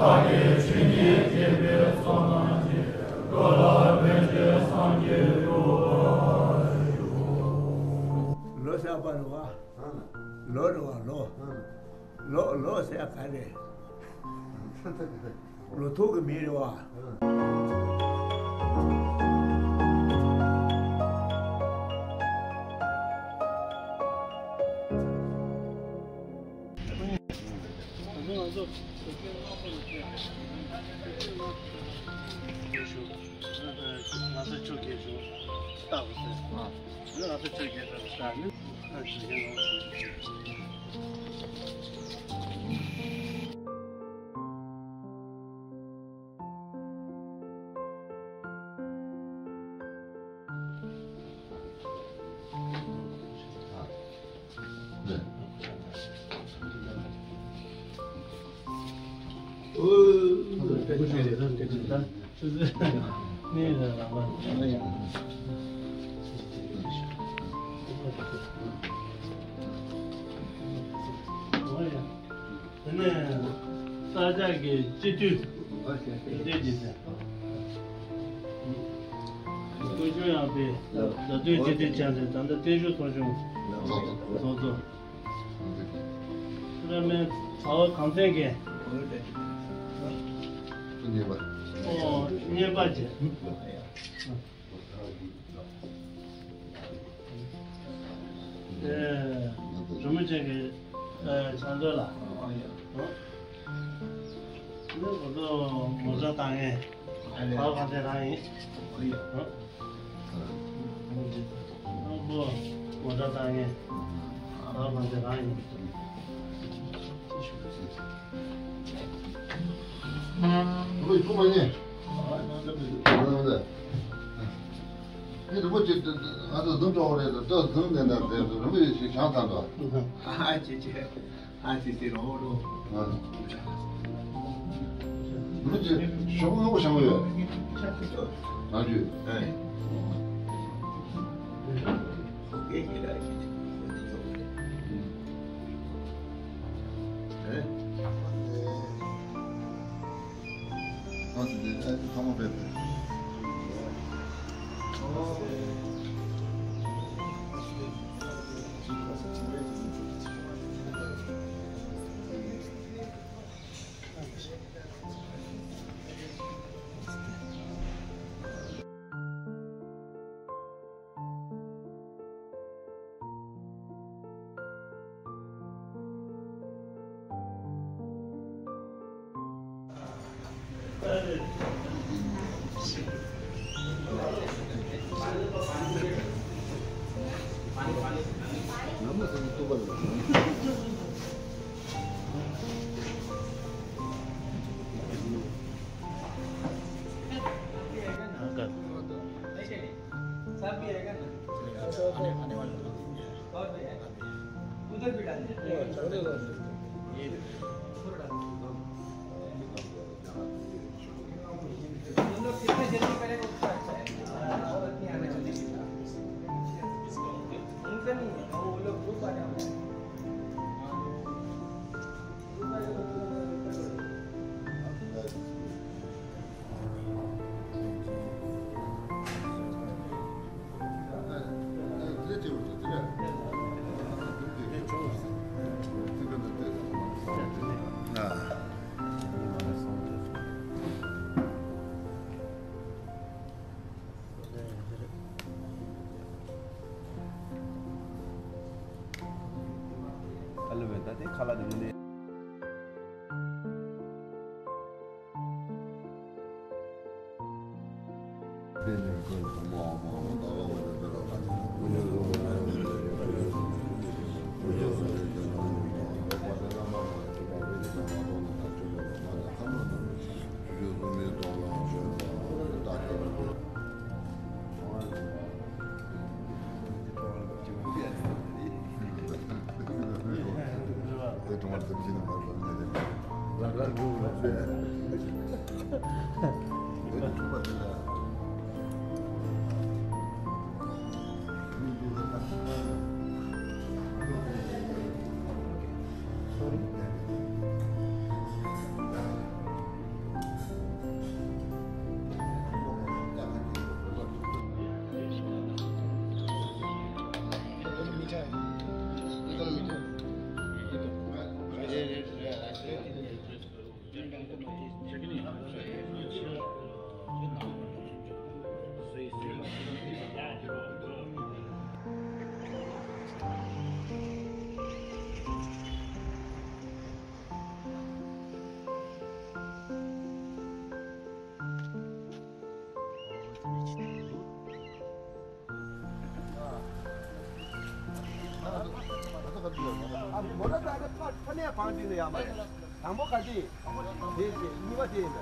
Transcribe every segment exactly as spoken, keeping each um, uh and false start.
ལོ་གསར་པ་རེད་བ། ལོ་རེད་བ་ལོ། ལོ་ལོ་ཟེར་ག་རེ། ལོ་ཐོག་གི་མི་རེད་བ། ང་ཚོ་ཆོས་རྒྱལ་ཞུ། ལྟ་བུ་ཟེར། ང་ཚོ་ཆོས་རྒྱལ་ཞུ། ལྟ་ནི། དེ་ནས་ས་སྐྱ་གི་སྤྱི་འཐུས་དེ་ཅི་ཟེར། སྐུ་ཞབས་ཡང་པའི་བརྡ་སྤྲོད་སྤྱི་འཐུས་ཆགས་ཏེ། ད་ལྟ་བརྟན་བཞུགས་ཚོགས་ཆུང་ཚོགས་གཙོ། བླ་མའི་ཚ་བ་གངས་ཅན་གྱི་ཨོ་བསྙེན་པ་བྱེད། ཨེ། རི་མོ་ཅན་གྱི་ཨེ་ཕྱག་མཛོད་ལ། ཨོ། འདི་ང་ཚོ་ངོ་སྤྲོད་བཏང་མཁན་ཚ་བ་གངས་ཅན་རང་ཡིན། ཨོ། དང་པོ་ངོ་སྤྲོད་བཏང་མཁན་ཚ་བ་གངས་ཅན་རང་ཡིན། རི་མོ་ཡིས་ཐུག་མ་ཉེ། ཨ་ནི་རི་མོ་ཅིག་ང་ཚོ་འཛུམ་ཅོག་རེད་དོ། ཅོག་འཛུམ་ནས་ན་བསྡད་འདུག་རི་མོ་ཡིས་ཞིག་བྱང་ཐང་དུ། ཨ་ཅེ་ཅེ། ཨ་ཅེ་ཅེ་རོ་རོ། རི་མོ་ཅིག་ཞོགས་སྔོན་པོ་བྱང་ཡོད། ནང་རྒྱུ། ཨེ། ཨེ། साथ भी आएगा ना? आने, आने वाले दो तीन दिन। और भैया, उधर भी डाल दे। ये पूरा डाल दे। हम लोग कितना जल्दी करेंगे, उतना अच्छा है। और नहीं आना चाहिए। उनका नहीं है, वो लोग ग्रुप आ जाते हैं। ग्रुप आ जाते हैं। ཨ་མོ་ཊ་ད་ཕ་ཕ་ནས་བང་སྒྲིག་ནས་ཡག་མ་རེད། དང་པོ་ག་དེ་ཡིན། དེ་བྱས་གཉིས་པ་དེ་ཡིན་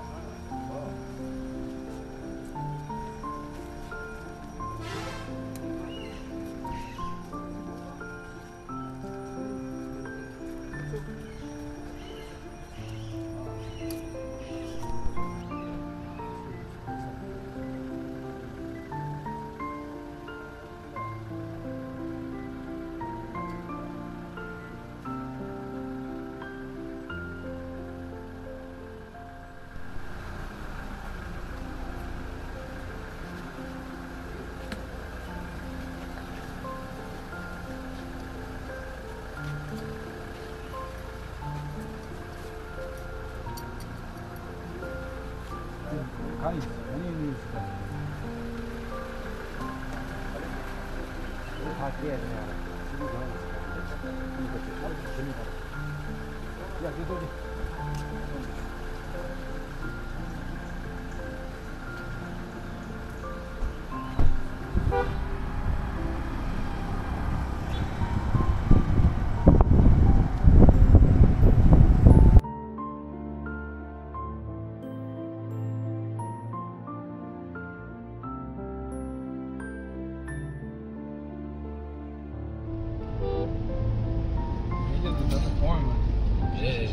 པས།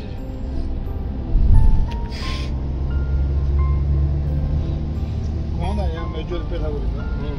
གོང་ན་ཡང་མེ་སྒྱོགས་དཔེ་ལྷག་པོ་རེད་ན།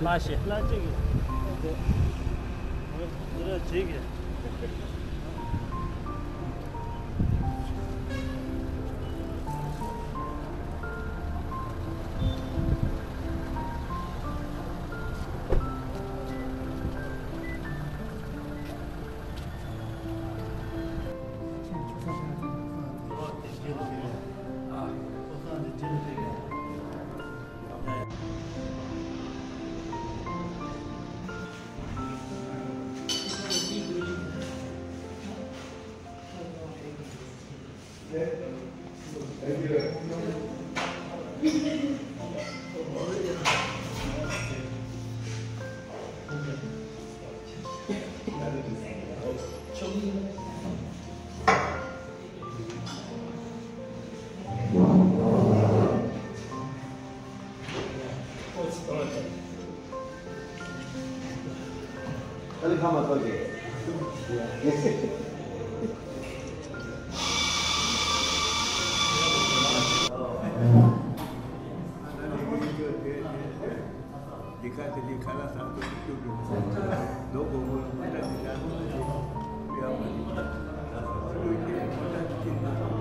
ལ་ཞེ་ལ་ཅིག་ཡོད། འདི་ར་ཅིག་ཡོད། ཨ་ལི་ཁ་མ་ཐོག་གི། འདི་ཁ་དེ་ལས་ཁ་ལག་ཟ་ཐུབ་ཐུབ་འགྲོ། མདོ་སྒོར་མོ་ལ་མོ་ཊ་འདི་འདྲ་ཡོད་མ་རེད། ཨ་ལུ་དེ་མོ་ཊ་འདི་འདྲ།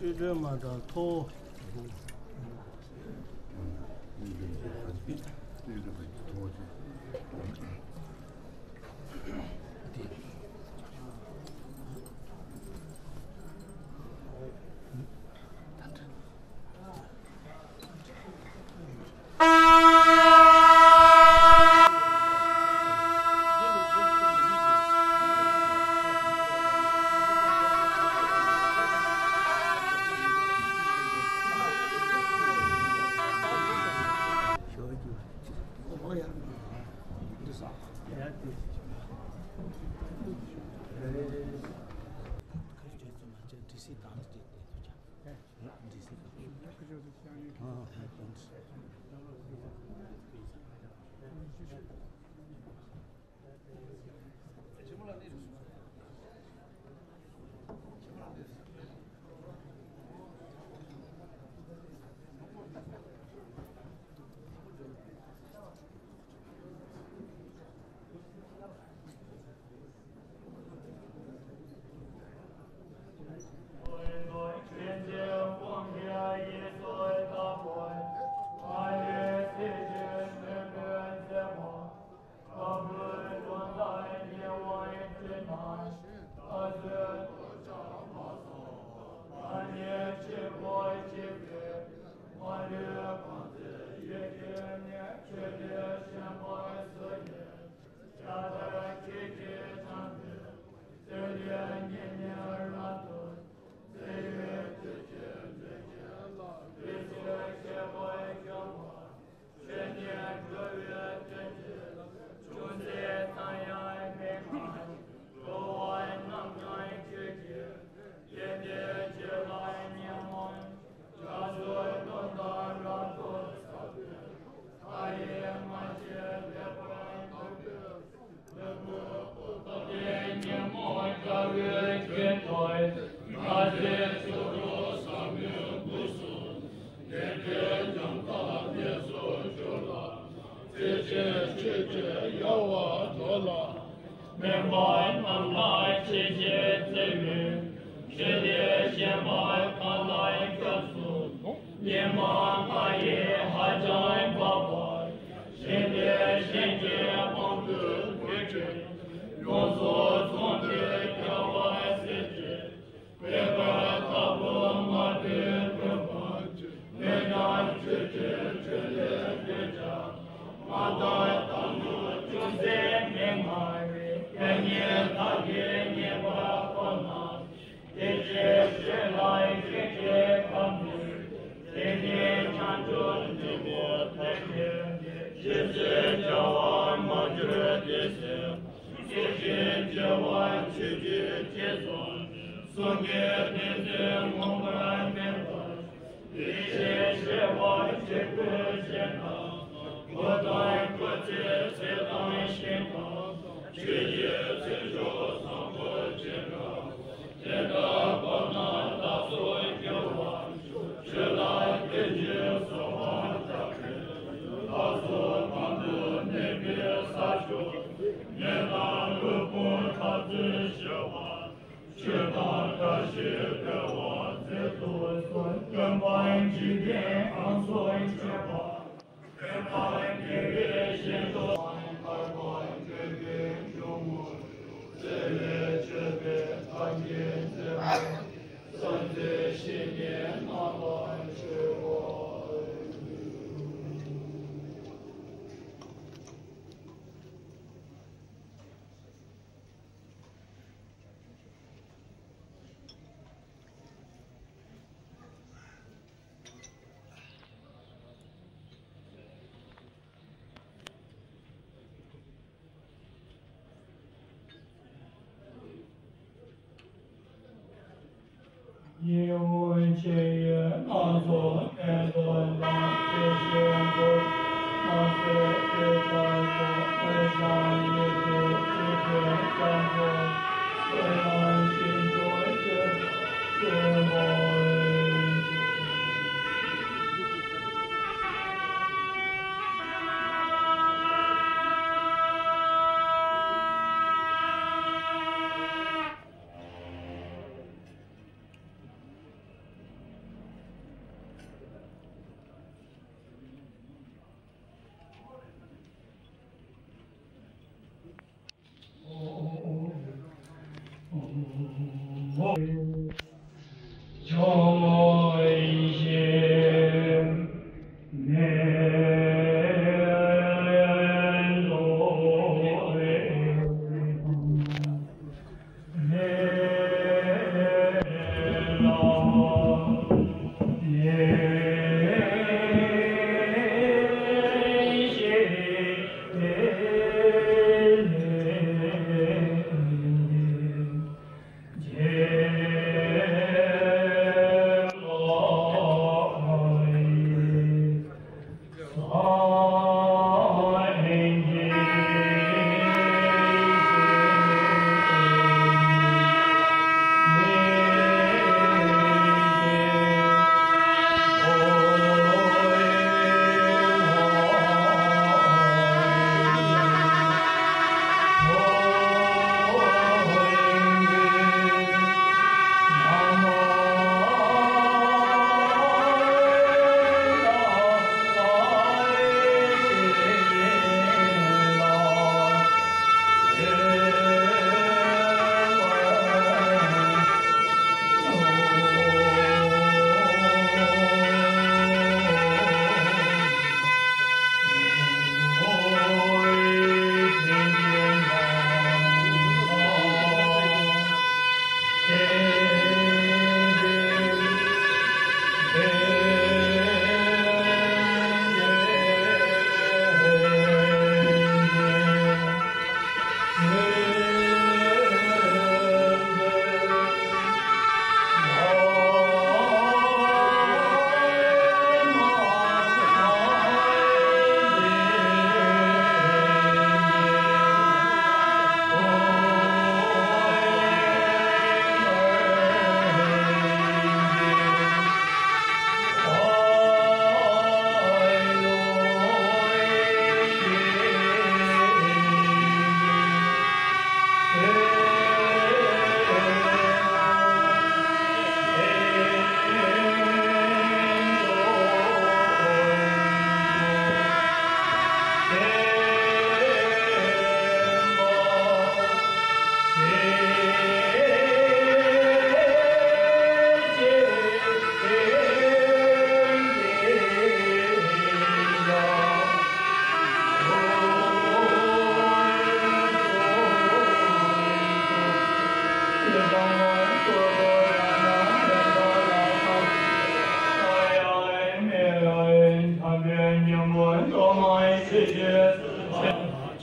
སྤྲོས་བྲལ་མ་དང་ཐོ། ཚེ་ཆོས་སྐུ་ཟབ་མོའི་སྐུ་གསུམ། བདེ་འབྲེལ་རྒྱང་གྲགས་གནས་སུ་གྱུར་ལ། ཚེ་གཅིག་ཆོས་ཀྱི་དབྱེ་བ་རྫོགས་ལ། མོས་པ་རྣམས་ལ་ཆོས་ཀྱི་བརྩེ་བས། ཆོས་འདི་བཤད་པ་གང་ལ་སྐྱབས་སུ། སྙན་པ་ལྔ་ཡིས་ཧ་ཅང་འབབ་པ། ཞིང་དེར་གཤེགས་ཀྱི་དབང་པོས་བསྐུལ་ཏེ། ཡོངས་སུ་བཟུང་སྟེ་རྒྱལ་བ་སྲས་ཀྱི། བོད་ཀྱི་ལྟ་བུ་མ་བསྟེན་སྟོན་པ། ནས་ཀྱང་ཆོས་ཀྱི་ཆོས་ལས་འདས་ཀྱང་། མ་དག་དང་ནི་ཅུང་ཟད་མི་མངའ་བའི། དེ་ཉིད་བདག་གིས་རྙེད་པར་དཀའ་ན། དེ་ཕྱིར་ཆོས་ལ་ཞེན་ཆེས་གང་མེད། དེ་ཉིད་བྱང་ཆུབ་འབྲས་བུ་ཐོབ་པའི། ཆོས་སྲིད་བྱ་བར་མ་གྱུར་ཏེ་ཟེར། སྲིད་ཞིའི་བྱ་བ་ཆོས་ཀྱི་ཕྱིར་བཟུང་ནས། གསུང་གི་སྡེ་སྣོད་མངོན་པར་མེད་པར། དེ་ཕྱིར་བཤད་པ་ཆོས་སྐུའི་རྗེས་དང་། གཽ་ཏམ་སྐུ་ཚེའི་ཚད་དང་ཞིང་དང་། ཆོས་ཀྱི་ཚེ་མཆོག་བཟང་པོ་ཅན་འདྲ། དེ་འདྲ་བ་རྣམས་བདག་སོགས་སྐྱོབ་པར་ཤོག་ཆོས་ལ་དད་ཅིང་གསོལ་བ་བཏབ་པས། བདག་སོགས་གང་དུ་གནས་པའི་ས་ཕྱོགས། ནད་དང་དབུལ་ཕོངས་འཐབ་རྩོད་ཞི་བར། ཆོས་དང་བཀྲ་ཤིས་འཕེལ་བར་མཛད་དུ་གསོལ། སྟོན་པ་འཇིག་རྟེན་ཨང་སོང་མཆོད་པ། སྟོན་པ་དགེ་བའི་བཤེས་མཆོག་བར་པ་བརྗོད་པའི་འབྱུང་པོ། བརྩེ་བས་མཆོད་པའི་ཐབས་ཀྱིས་མཛད་པ། གསོལ་འདེབས་བཞེས་ནས་གནང་བར་ཞུའོ། ཉི་འོད་ཆེ་ཡི་སྣ་ཚོགས་ནད་གདོན་དང་། བདེ་གཤེགས་འཁོར་དམག་སེར་དེ་དག་ཀུན། དངོས་བྱང་ཡེ་ཤེས་ཆོས་ཀྱི་རྒྱལ་པོ། བསོད་ནམས་ཞིང་སྐྱོང་ཆོས་དང་བཅས་པ།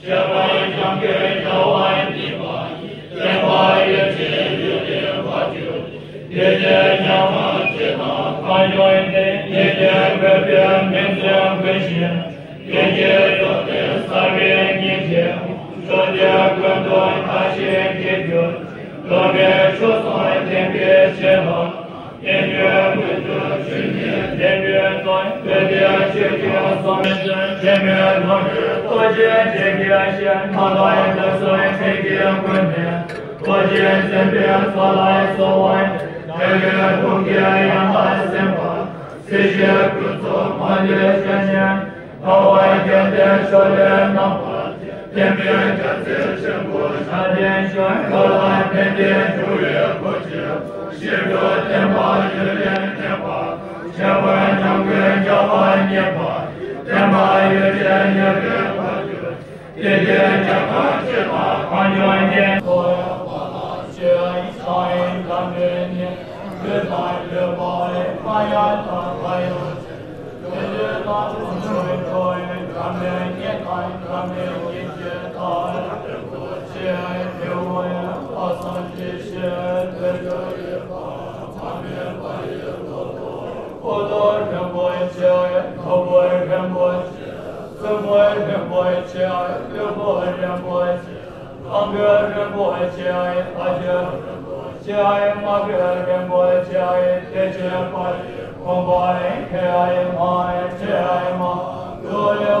ཆོས་སྐྱོང་རྒྱལ་བ་ཉིད་པ་ཡི། བསྟན་པ་ཡུལ་ཅན་ཡུན་རིང་བར་གྱུར། བདེ་སྐྱིད་ཉམས་པ་ཅི་དང་གང་བྱུང་དེ། ཡིད་ཀྱིས་བསྐོར་བའི་མི་ཚེ་ཀུན་ཞིག་ལྷན་སྐྱེས་རྫོགས་ལྡན་གསལ་བའི་ཉིན་བྱེད། ཕྱོགས་བཅུའི་ཀུན་ཏུ་མཐར་ཕྱིན་གྱི་རྒྱུར། སློབ་མའི་མཆོག་གསུམ་བསྟན་པའི་བྱེ་བྲག་བསྟན་བཅོས་མངོན་བརྗོད་ཆོས་ཉིད་བསྟན་པའི་དོན། བོད་དེར་ཆོས་ཀྱི་སྲོལ་མེད་ཅིང་། དེ་མིན་ལམ་རིམ་རྡོ་རྗེ་འཆང་གི་ཞལ། མ་དག་འདོད་གསུམ་ལྷན་སྐྱེས་ཀུན་ལྡན། རྡོ་རྗེ་འཛིན་པའི་མཚོ་ལ་གསོལ་བ་འདེབས། དེ་ལས་ཀུན་གྱི་ཡང་དག་སེམས་དཔའ། སྲིད་ཞིའི་ཀུན་རྫོབ་མ་ལུས་བྱ་ཞིང་། འགྲོ་བ་དགེ་ལྡན་ཕྱོགས་ལས་རྣམ་པར་རྒྱལ། དེ་མིན་རྒྱལ་སྲས་ཆེན་པོ་ཕྱག་ཆེན་ཞིང་། འགྲོ་ལ་ཕན་བདེའི་འབྱུང་བའི་སྒོ་འབྱེད། ཞི་ཁྲོའི་བསྟན་པ་ཡུན་རིང་གནས་པ། ཁྱད་པར་ཉམས་རྒུད་བྱ་བ་ཉེས་པ། བསྟན་པ་ཡུལ་ཅན་ཡུན་རིང་བར་གྱུར། དེ་དུས་འཇམ་དཔལ་ཆོས་དང་གང་བྱུང་ཡིན། ཆོས་དང་ལུས་པ་མ་ཡལ་དང་མ་གཡོས། ཆེ་བའི་མ་བའི་རིན་པོ་ཆེ། བདེ་ཆེན་པ། དགོངས་པ་ཁྱེད་མ། ཆེ་བའི་མ། ཆེ་བའི་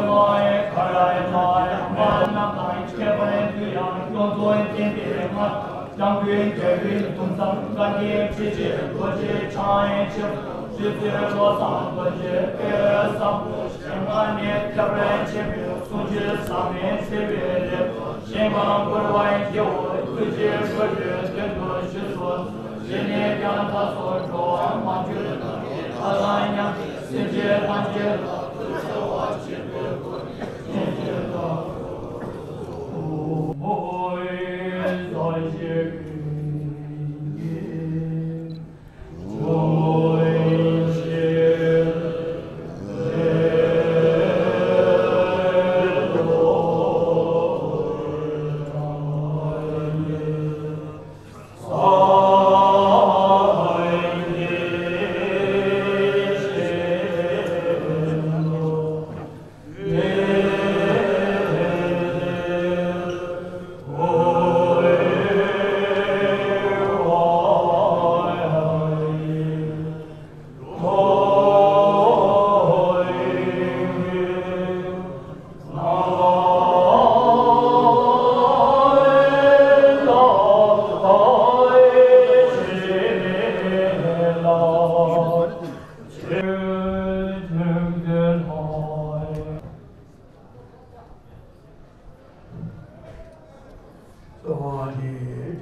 མ། ཁྱད་པར་དུ་ཡང་སྐྱོང་ཚོགས་ཆེན་པོའི་མ། སྐྱབས་མགོན་རྒྱལ་བའི་གདུང་བསམ་བླ་རྒན་ཆེ་ཆེ་རྡོ་རྗེ་འཆང་ཆེ། ཆེ་ཆེ་བློ་བཟང་རྡོ་རྗེ་དཔལ་བཟང་པོ། ཞིང་ཁམས་ནས་ཐེག་པ་ཆེན་པོའི་གསུང་ཆོས་ཟབ་མོའི་ཚེ་བའི་ལེབ། ཞིང་ཁམས་བསྐོར་བའི་སྐྱེ་བོ་ཐུགས་རྗེའི་སྒོ་འགྲོའི་དོན་དུ་བཞུགས་སོ། དེ་ནས་ཀྱང་ད་སོ་འགྲོ་བ་མ་གྱུར་ནམ་མཁའི་མཐའ་དང་མཉམ་པའི་སེམས་ཅན་ཐམས་ཅད་ལ་ཐུགས་བརྩེ་བ་ཆེན་པོའི་སྒོ་ནས་བྱིན་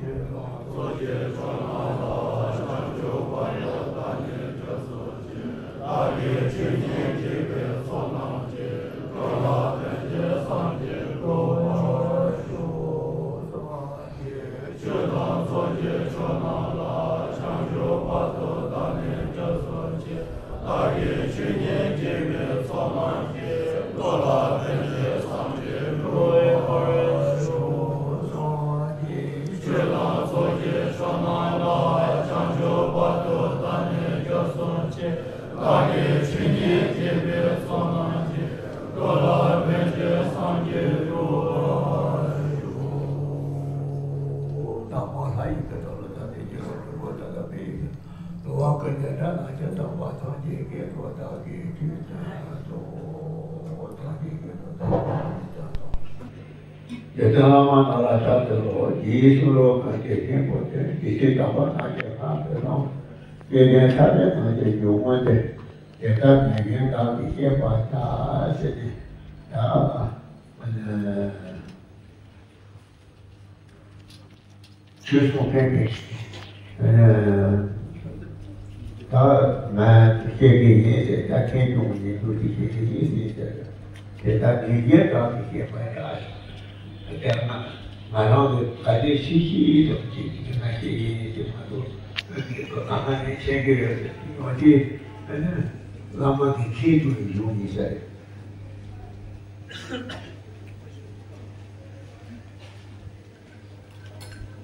གྱིས་བརླབ་ཏུ། ཆོས་དང་ཚོགས་ཀྱི་མཆོག་རྣམས་ལ། བྱང་ཆུབ་བར་དུ་བདག་ནི་སྐྱབས་སུ་མཆི། བདག་གིས་ཆོས་ཉན་བགྱིས་པའི་ཚོགས་རྣམས་ཀྱིས། འགྲོ་ལ་ཕན་ཕྱིར་སངས་རྒྱས་འགྲུབ་པར་ཤོག། ཆོས་དང་ཚོགས་ཀྱི་མཆོག་རྣམས་ལ། བྱང་ཆུབ་བར་དུ་བདག་ནི་སྐྱབས་སུ་མཆི། བདག་གིས་ཆོས་ཉན་བགྱིས་པའི་ཚོགས་རྣམས་ཀྱིས། འགྲོ་ལ་ཕན་ཕྱིར་སངས་རྒྱས་འགྲུབ་པར་ཤོག། དང་པོ་ལྷ་ཡི་སྐད་དུ་ལ་དག་པའི་རྒྱལ་བ་རིན་པོ་ཆེ་དང་འཕེལ་ཡུལ་དུ་བ་ཀུན་ནས་དགྲ་ལ་ཆགས་དང་བ་ཐམས་ཅད་སྐད་དུ་བདག་གིས་ཆོས་ཀྱང་སྟོན་ཏོ། ཐམས་ཅད་སྐད་དུ་བདག་གིས་ཆོས་ཀྱང་སྟོན་ཏོ། དེ་ལྟར་བླ་མ་རྣམས་ལ་ཕྱག་འཚལ་ལོ། རྗེ་ཡི་གསུང་རབ་གང་བྱས་ཆེན་པོ་སྟོན། དེ་ཕྱིར་དམ་པ་རྣམས་ཀྱིས་ཕར་ཕེབས་ཤིག། སྐལ་ལྡན་ཐར་པའི་གང་བྱེད་འཇུག་ངོགས་འདིར། དེ་ལྟར་ཉན་མཁན་བདག་གིས་བཤད་པ་ལྟར། ཟེར་ནས་ད་ཨ་ནི་ཆོས་གསུང་མཁན་གྱི་ཨ་ནི་ད་ང་བཤད་ཀྱི་ཡིན་ཟེར། ད་མཁན་ཆུང་ངུ་ཡིན་དུས་དེ་བཤད་ཀྱི་ཡིན་ཟེར། དེ་ལྟར་ཉན་མཁན་བདག་གིས་བཤད་པ་ལྟར། དེ་ང་ང་རང་གིས་ག་དེ་ཤེས་ཤེས་ཙམ་ཅིག་གིས་ང་བཤད་ཀྱི་ཡིན་ཟེར་མ་གཏོགས། ཁྱེད་ཚོ་གང་ག་ནས་མཁྱེན་གྱི་ཡོད་ཟེར། ཡང་དེ་ཨ་ནི་བླ་མ་གི་མཁན་ཆུང་ངུ་ཡིན་ཟེར།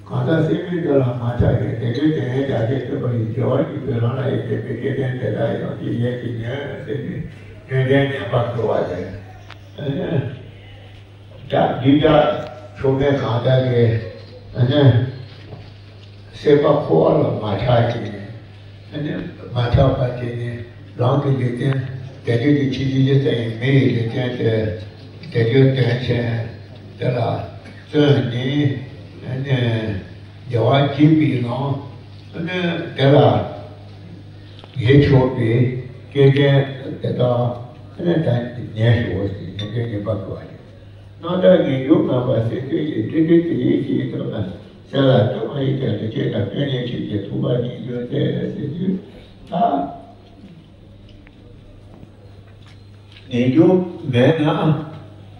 གང་ལྟར་སེམས་མིན་འདི་ལ་མ་ཆགས་ཤིང་། དེ་འདྲའི་དེ་ནས་བདག་གིས་སྟོན་པ་ཡི། རྒྱལ་བ་ཡི་དོན་རང་ལ་ཡིད་བརྟན་པའི། སྐལ་ལྡན་དེ་དག་ཡོངས་ཀྱི་ཡིད་ཀྱིས་ཉོན། ཟེར་ནས་ཡོན་ཏན་ཉམས་པར་འགྱུར་བ་སྟེ། བདག་གདུལ་བྱ་ཕྱོགས་མེད་གང་དག་གི་སེམས་པ་འཁོར་བ་ལ་མ་ཆགས་ཤིང་། མ་ཆགས་པ་དེ་ནི་རང་གི་ལུས་རྟེན། དལ་འབྱོར་གྱི་ཕྱིན་ཅི་ལོག་ཡི་མི་ཡི་ལུས་རྟེན་དེ་དལ་འབྱོར་དོན་ཆེན་དེ་ལ་བརྩོན་ནས། བདེ་བ་སྐྱིད་པའི་ངང་དེ་ལ་ཡིད་ཆེས་པའི་སྐལ་ལྡན་དེ་དག་ཉོན་ཞུ་ཟེར། ཉོན་ཏན་ཉེས་པ་འགྲོ་བ་ཡིན། རྣམ་དག་ངེས་འབྱུང་ངན་པ་སེལ་འདོད་ཀྱི། སྤྲིན་བྲལ་དེ་ཡི་ཆེས་མཐོ་ན། གསལ་ལ་སྟོན་པ་ཡི་ཀྱང་དེ་ཆེས་དང་། སྐྱོན་ཉེས་ཆོས་ཀྱི་ཐོགས་པ་ཉིད་འགྱུར་ཏེ། ཟེར་དུས་ད། ངེས་འབྱུང་མེད་ན།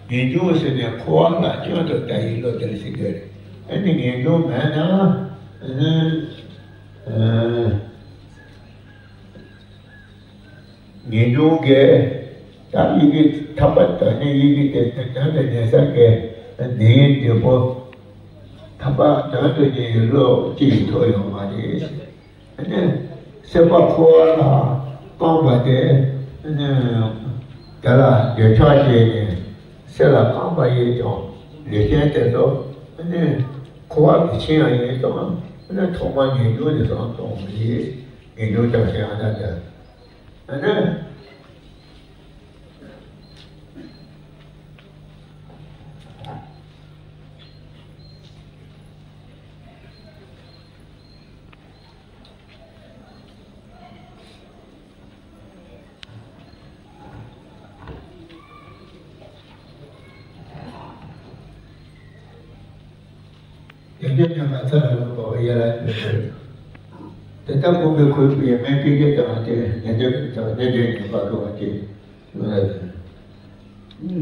ངེས་འབྱུང་ཟེར་ནས་འཁོར་བ་ལ་སྐྱོན་དུ་ལྟ་ཡི་བློ་དེར་ཞིག་དགོས་རེད། ཨ་ནི་ངེས་འབྱུང་མེད་ན། ཨ་ནི། ཨ། ངེས་འབྱུང་གིས་ད་ཡི་གེ་ཐར་པ་དོན་གཉེར། ཡི་གེ་དེ་དོན་དུ་གཉེར་ས་གི་ནི་འབྲས་བུ་ཐར་པ་དོན་དུ་གཉེར་བའི་བློ་གཅིག་ཐོབ་ཡོད་མ་རེད། ཨ་ནི་སེམས་པ་འཁོར་བ་ལ་བསྐང་བ་དེ། ཨ་ནི་དེ་ལ་འདོད་ཆགས་སྐྱེས་ནས་སེམས་ལ་བསྐང་བ་ཡིན་ཀྱང་། ལུས་རྟེན་དེ་ཚོ་ཨ་ནི་འཁོར་བ་གི་ཆིངས་ཡང་ཡིན་ཙང་། ཨ་ནི་ཐོག་མར་ངེས་འབྱུང་ནས་བསམ་གཏོང་བ་ཡིན། ངེས་འབྱུང་ཀྱང་ཞེན་ཡང་དག་ལྡན། ཨ་ནི། དེ་འདྲའི་ཉམས་ལ་ཚ་ལ་ལོག་པ་ཡ་ལ་ཡོད་པས། དེ་ལྟར་ཁོང་གིས་ཁོའི་བུ་ཡི་སྨན་དཀྲིས་ཀྱི་དང་དེ་ཉེ་འདོད་ཀྱི་དང་གནད་དོན་ཉེས་པ་འགྲོ་བ་སྟེ།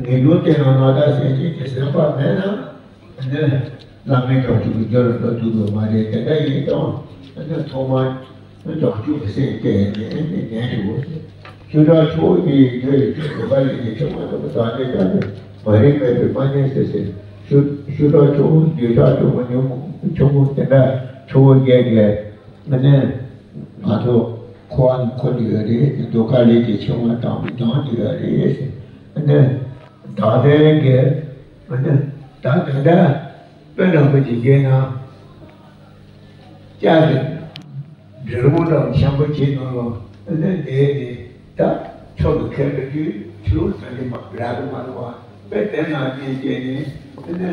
ངེས་འབྱུང་དེ་ཡང་རྣམ་དག་སེམས་ཅན་གྱི་སེམས་པ་མེད་ན། ཨ་ནི་བླ་མེད་བྱང་ཆུབ་ཀྱི་རྒྱུ་ལ་འགྲོ་ཐུབ་ཀྱི་མ་རེད། དེ་འདྲ་ཡིན་ཀྱང་། ཨ་ནི་ཐོག་མར་བྱང་ཆུབ་ཀྱི་སེམས་བསྐྱེད་ནས་ཨ་ནི་ཉན་ཞུ། ཤེས་རབ་ཆུ་བོ་འདི་ཡི་རྒྱུ་ཡི་ཆུ་འདུ་ཁ་ལས་ཀྱི་ཆུ་མ་འདུ་བ་དང་ནི་ཀྱང་ནི་མ་རིག་མེད་པའི་མ་ཉན་ཟེར་ཟེར། ཤེས་རབ་ཆུ་བོ་འདོད་ཆགས་ཆུ་བོ་ཉོན་མོངས་ཆུ་བོ་དེ་འདྲ་ཆུ་བོ་བརྒྱད་ཀྱི། ཨ་ནི་ང་ཚོ་འཁོར་བ་ནི་འཁོར་གྱི་ཡོད་རེད། འདུ་ཁ་ལས་ཀྱི་ཆུ་མ་དྭངས་པའི་ལྡང་གི་ཡོད་རེད། ཨ་ནི་དག་ལྡན་གྱི། ཨ་ནི་ད་དེ་འདྲ་དཔེ་འདྲ་པོ་ཅིག་བྱས་ན། ལྕགས་ཀྱི་འབྲི་གུང་འདྲ་བོ་ཤམ་པོ་བྱས་ནོ་ལོ། ཨ་ནི་དེ་ནི་ད་ཕྱོགས་སུ་ཁེལ་བའི་དུས་ཕྱི་ལོགས་ཙམ་གྱིས་མ་རག་གི་མ་རེད་བ། དཔེ་དེ་ནང་བཞིན་བྱས་ནས། ཨ་ནི་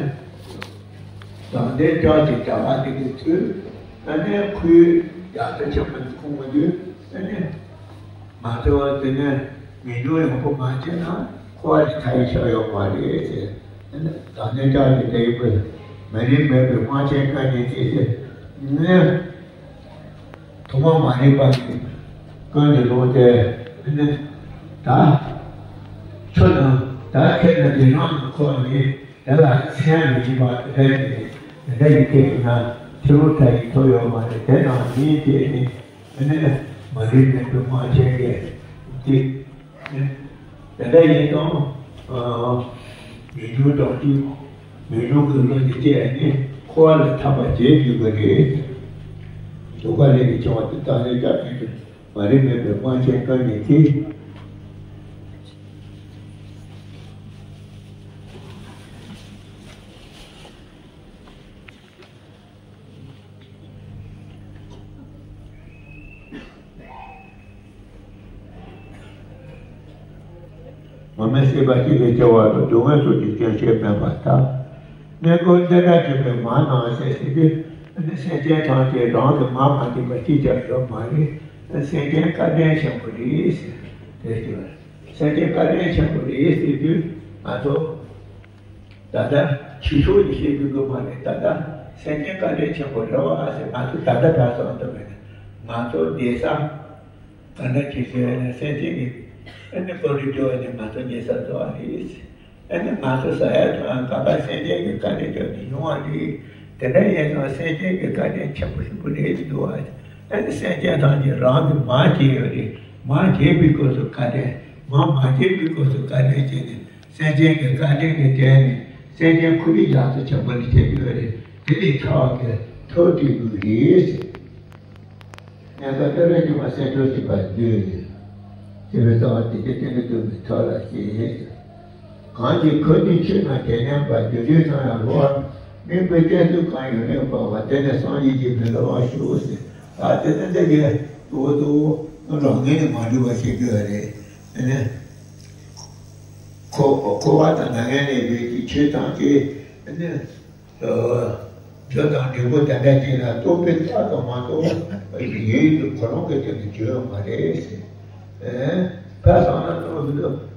དང་ལྡན་ལྕགས་ཀྱི་གྲྭ་པ་དེ་གི་ཚུལ། ཨ་ནི་ཁོའི་རྒྱ་མཚོ་ཆེན་པོ་ནས་ཁུངས་མི་འདུག་ཨ་ནི་ང་ཚོ་དེ་ནས་ངེས་འབྱུང་ཡོང་པོ་མ་བྱས་ན་འཁོར་བ་ལས་ཐར་ཡག་ཆགས་ཡོད་མ་རེད་ཟེར། ཨ་ནི་དང་ལྡན་ལྕགས་ཀྱི་དེ་ཡི་བུ་མ་རིག་མེད་པའི་དབང་ཆེན་བཀའ་ཉན་ཅེས་ཟེར། ཨ་ནི། ཐོག་མ་མ་རིག་པ་ནི་ཀུན་ཏུ་ལོག་སྟེ། ཨ་ནི་ད་ཆོས་དང་ད་ཁྱེད་ཀྱི་དེ་རང་གི་འཁོར་བ་ནི་དེ་ལ་མཚན་མི་འཇིག་པ་དེ་འདྲ་ཡིན་ཏེ། དེ་འདྲ་ཡིན་ཏེ་ན་ཕྱི་རོལ་མཐའ་ཡི་ཐོབ་ཡོད་མ་རེད། དེ་ནང་བཞིན་དེ་ནི་ཨ་ནི་མ་རིག་མེད་པའི་དབང་ཆེན་གྱིས་དེ། དེ་འདྲ་ཡིན་ཙང་། ཨ། ངེས་འབྱུང་དང་བཅས། ངེས་འབྱུང་གི་བློ་དེ་སྐྱེས་ནས་འཁོར་བ་ལས་ཐར་པ་བྱེད་དགོས་པ་རེད། འདུ་ཁ་ལས་ཀྱི་ཆུ་བོ་དེ་དག་ལས་ཀྱང་ནི་མ་རིག་མེད་པའི་དབང་ཆེན་བཀའ་ཉན་ཅེས། མ་སྨད་སྲིད་པ་གཅིག་གི་སྐྱེ་བ་དང་སྡུག་བསྔལ་སོགས་ཀྱི་སྐྱོན་ཆེན་མེད་པར་ཐལ། གནས་སྐབས་འདི་འདྲ་བྱུང་བའི་མ་རྣམས་ཟེར་ཟེར་དུས། སེམས་ཅན་ཐམས་ཅད་རང་གི་མ་མ་བྱས་པ་གཅིག་ཀྱང་ཡོད་མ་རེད། སེམས་ཅན་བཀའ་དྲིན་ཆེན་པོ་རེད་ཟེར། དེ་ལྟར་སེམས་ཅན་བཀའ་དྲིན་ཆེན་པོ་རེད་ཟེར་དུས་ང་ཚོ། ད་ལྟ་ཕྱི་ཕྱོགས་ཀྱི་བཤད་རྒྱུ་དགོས་མ་རེད། ད་ལྟ་སེམས་ཅན་བཀའ་དྲིན་ཆེན་པོ་རེད་བ་ཟེར། ང་ཚོ་ད་ལྟ་བར་སོང་དུ་མེད། ང་ཚོ་བསྡད་ས་ག་འདྲ་ཅིག་ཟེར་ན། སེམས་ཅན་གྱི་ཨ་ནི་བཀོད་སྒྲིག་བྱས་ནས་ང་ཚོ་བསྡད་ས་འགྲོ་བ་རེད། ཨ་ནི་ང་ཚོ་ཟ་ཡ་དང་ག་པ་སེམས་ཅན་གྱི་བཀའ་དྲིན་བྱས་ནས་ཡོང་བ་རེད། དེ་འདྲ་ཡིན་ཙང་སེམས་ཅན་གྱི་བཀའ་དྲིན་ཆེན་པོ་ཞིག་པོ་རེད་འདུག་བ། ཨ་ནི་སེམས་ཅན་ཐམས་ཅད་རང་གི་མ་བྱས་ཡོད་རེད། མ་བྱས་པའི་སྐབས་སུ་བཀའ་དྲིན། མ་མ་བྱས་པའི་སྐབས་སུ་བཀའ་དྲིན་བྱས་ནས། སེམས་ཅན་གྱི་བཀའ་དྲིན་གྱི་དོན་ནི་སེམས་ཅན་ཁོ་རའི་རྒྱ་མཚོ་ཆེན་པོ་ལས་ཆེ་གི་ཡོད་རེད། དེ་ལས་ཁྱབ་པ་གི་ ཐུགས་དྲན་དགོས་རེད། གནས་སྐབས་ཏུ་རེ་སྐྱོ་བ་སེམས་སྐྱོ་བྱེད་པར་འདོད། ཅེས་པའི་རྩ་བ་དེ་ཚེ་སྟོན་པའི་ཐུགས་ལ་བཞེས། གང་ཞིག་ཁོ་ནའི་ཆོས་རྣམས་དེ་ཉམས་པ། རྒྱུ་འབྲས་ཚང་ཡང་བསླུ་བ་མེད། དམིགས་པའི་གཏད་སོ་གང་ཡིན་རིག་པ་བ། དེ་ནི་སངས་རྒྱས་ཀྱི་མི་སླུ་བར་ཤོག་ཟེར། ད་དེ་ནི་འདི་གའི་གཙོ་བོ་གཙོ་བོ་རང་ངོས་ནས་མ་གྲུབ་པ་ཞིག་དགོས་པ་རེད། ཨ་ནི་འཁོར་འཁོར་བ་དང་མྱ་ངན་ལས་འདས་ཀྱི་ཆོས་ཐམས་ཅད་ཨ་ནི། རྒྱུ་དང་འབྲས་བུ་དེ་འདྲ་ཅིག་ལ་རྟོག་པས་བརྟགས་པ་མ་གཏོགས་ཡུལ་དུ་ཁོ་རང་གི་དོན་དུ་བྱུང་ཡོད་མ་རེད་ཟེར། ཕར་བསམ་ན་རྟོགས་སུ་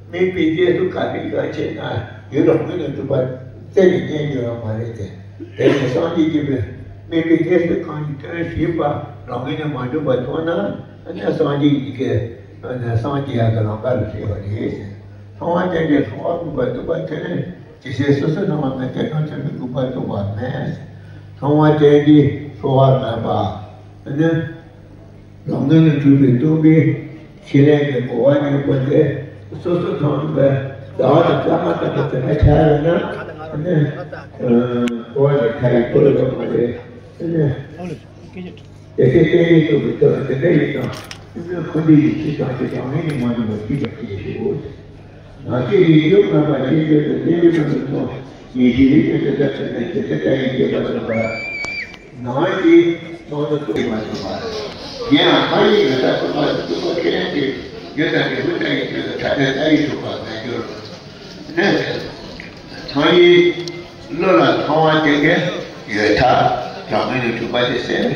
དམིགས་པའི་གཏད་སོ་ག་རེ་ཡོད་ཅེ་ན་ཡུལ་རང་ངོས་ནས་གྲུབ་པ་རྩད་ནས་རྙེད་རྒྱུ་ཡོད་མ་རེད་དེ། དེ་ནས་སངས་རྒྱས་ཀྱི་དམིགས་པའི་གཏད་སོ་གང་ཡིན་དོན་ཞིག་པ་རང་ངོས་ནས་མ་གྲུབ་པ་མཐོང་ན་ཨ་ནི་སངས་རྒྱས་ཀྱི་སངས་རྒྱས་ཡག་གི་ལམ་ཁ་ལ་ཕྱིན་པ་རེད་ཟེར། མཐོང་བ་ཅན་གྱི་མཐོང་བ་ཀུན་པ་སྟོན་པ་དེ་ནི། ཇི་སྲིད་སོ་སོའི་སྣང་བ་མེད་དེ་སྣང་ཚུལ་མི་དགོས་པར་རྟོགས་པ་མེད། མཐོང་བ་ཅན་གྱི་ཚོར་བ་མེད་པ། ཨ་ནི། རང་ངོས་ནས་གྲུབ་པའི་སྟོང་པའི་ཆོས་ལས་ཀྱི་གོ་བ་ཉིད་པོ་དེ་སོ་སོ་མཐོང་བའི་ཟླ་བ་དང་སྐར་མ་ལྟ་བུ་དེ་འདྲ་ཆགས་ཡོད་ན་ཨ་ནི། གོ་བ་ལས་ཐར་བའི་བློ་ཡོད་མ་རེད། ཨ་ནི། དེ་ཚེ་བསྟན་པའི་སྟོབས་ཀྱིས་ཐོབ་པ་དེ་འདྲ་ཡིན་ཙང་། ཀུན་སློང་འཁོར་འདས་ཀྱི་ཕྱིར་དང་དེ་དང་ངེས་ནས་མ་འདུས་པ་ཅི་ཞིག་ཡོད། ནང་གསེས་རིགས་དྲུག་སྨོན་པ་ཤེས་འདོད་དུ་བསྟན་པའི་སྟོབས་ཀྱིས་ཐོབ། ཡེ་ཤེས་རིགས་དྲུག་དེ་ལྟར་ཐོབ་ནས་ཇི་ལྟར་ལྟ་བའི་དགོས་པ་སོགས་པ། ནང་གི་སྟོང་ཉིད་རྟོགས་པ་སོགས་པ། གཞན་ཡང་ཐ་སྙད་ཡོད་མཐའ་སོགས་པ་སྟོན་པ་ཁས་ལེན་ཏེ་རྒྱུ་དང་འབྲས་བུ་ལྟ་བའི་ཆེད་དུ་ཐ་དད་ལྟ་བའི་ཐོབ་པ་མེད་འགྱུར། ཐང་ཡིག་བློ་ལ་མཐོང་བ་དེ་གས་ཡོད་མཐའ་རང་ངོས་ནས་གྲུབ་པ་དེ་ཟེར།